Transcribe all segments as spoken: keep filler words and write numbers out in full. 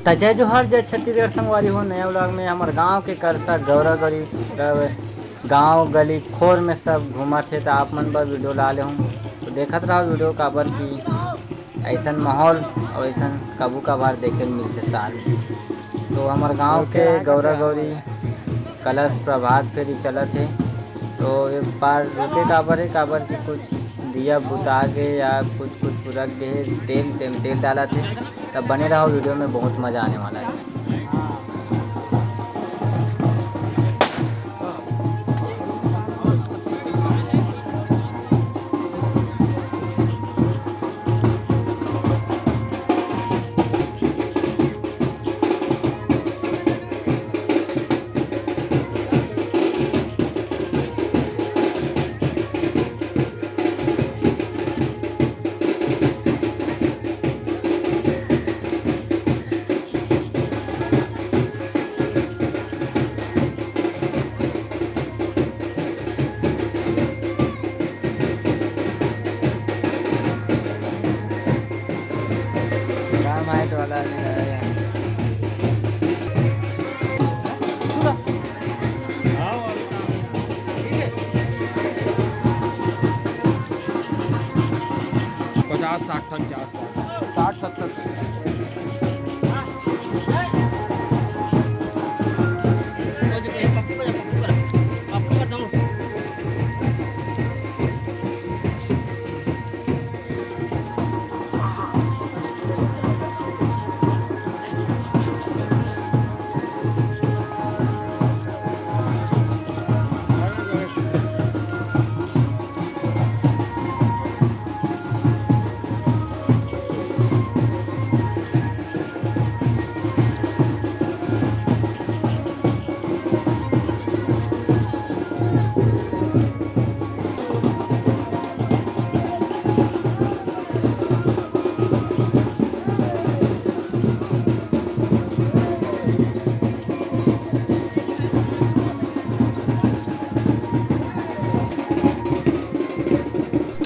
त जय जोहार, जय छत्तीसगढ़ संगवारी हो। नया vlog में हमर गांव के कलसा गौरा गौरी सब गांव गली खोर में सब घूमत हे, त आप मन बर video ला ले हूँ। तो देखत रहो video, काबर कि ऐसन माहौल और ऐसन कभू कभार देखे ल मिलथे साल में। तो हमर गांव के गौरा गौरी कलश प्रभात फेरी चलत हे। तो एक बार रुके काबर हे, काबर कि कुछ दिया बुता गे या कुछ कुछ रख दे हे, तेल तेल तेल डालत हे। तब बने रहो video में, बहुत मजा आने वाला है। काम आए तो वाला आदमी रहेगा। पचास साठ ठन के आसपास, साठ सत्तर।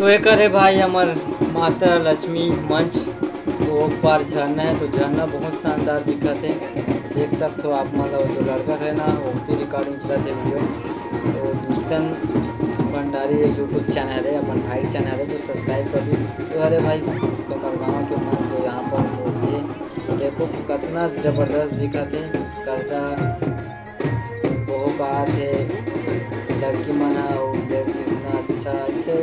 तो एकर हे भाई हमर माता लक्ष्मी मंच, तो ओ पार झरना है, तो झरना बहुत शानदार दिखत है। देख सकते हो आप मन ला, जो लड़का है ना, वो भी recording चलाते video। तो दुष्यंत भंडारी एक YouTube channel है, अपन भाई channel है, तो subscribe कर दी। तो अरे भाई, कमर गाँव के मन जो यहाँ पर होते, देखो कितना जबरदस्त दिखत है, कलसा बहुत बात है, लड़की मन ह, अउ देख कितना अच्छा, ऐसे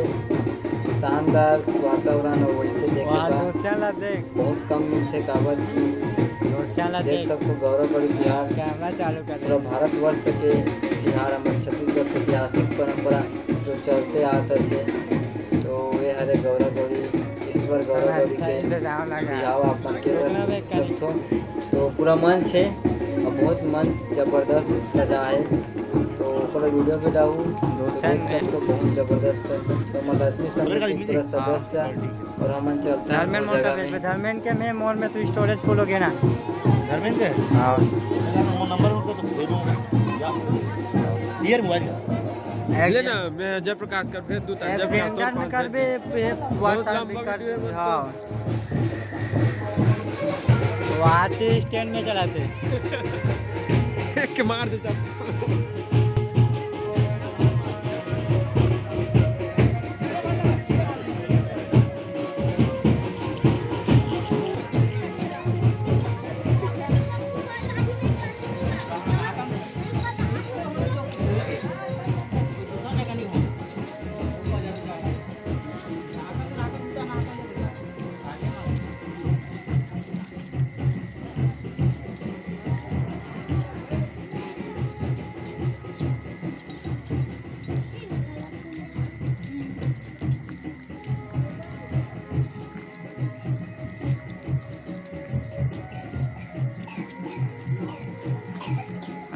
शानदार वातावरण, अउ वैसे देखे वहाँ ला दोस्तिया ला देख। बहुत कम मिलथे, काबर कि दोस्तिया ला देख देख। सकथो गौरा गौरी तिहार कैमरा चालू कर पूरा दे। भारतवर्ष के तिहार, हमर छत्तीसगढ़ के ऐतिहासिक परंपरा जो चलते आत थे, तो ये हरे गौरा गौरी, ईश्वर गौरा गौरी के बिहाव आप मन के सकथो। तो पूरा मंच है और बहुत मंच जबरदस्त सजा है। तो ओकर video भी डालू, तो देख सकथो, बहुत जबरदस्त है। तो हमर लक्ष्मी समिति के पूरा सदस्य और हमन चलथन धर्मेन ओ जगह में। धर्मेन के में मोर में तू storage full हो गया ना। धर्मेन के? हाँ। मोर नंबर उनको तो भेजूंगा। ये मोबाइल का। ले ना, मैं जयप्रकाश कर भेज दूँ, एक जयप्रकाश Xender में कर बे, ये WhatsApp भी कर। हाँ। वो आते stand में चलाते। एक के मार दे चल।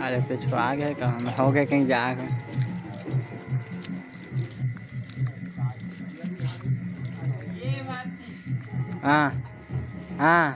अरे पिछुआ गए, कहूँ हो गए कहीं जा के। हाँ, हाँ।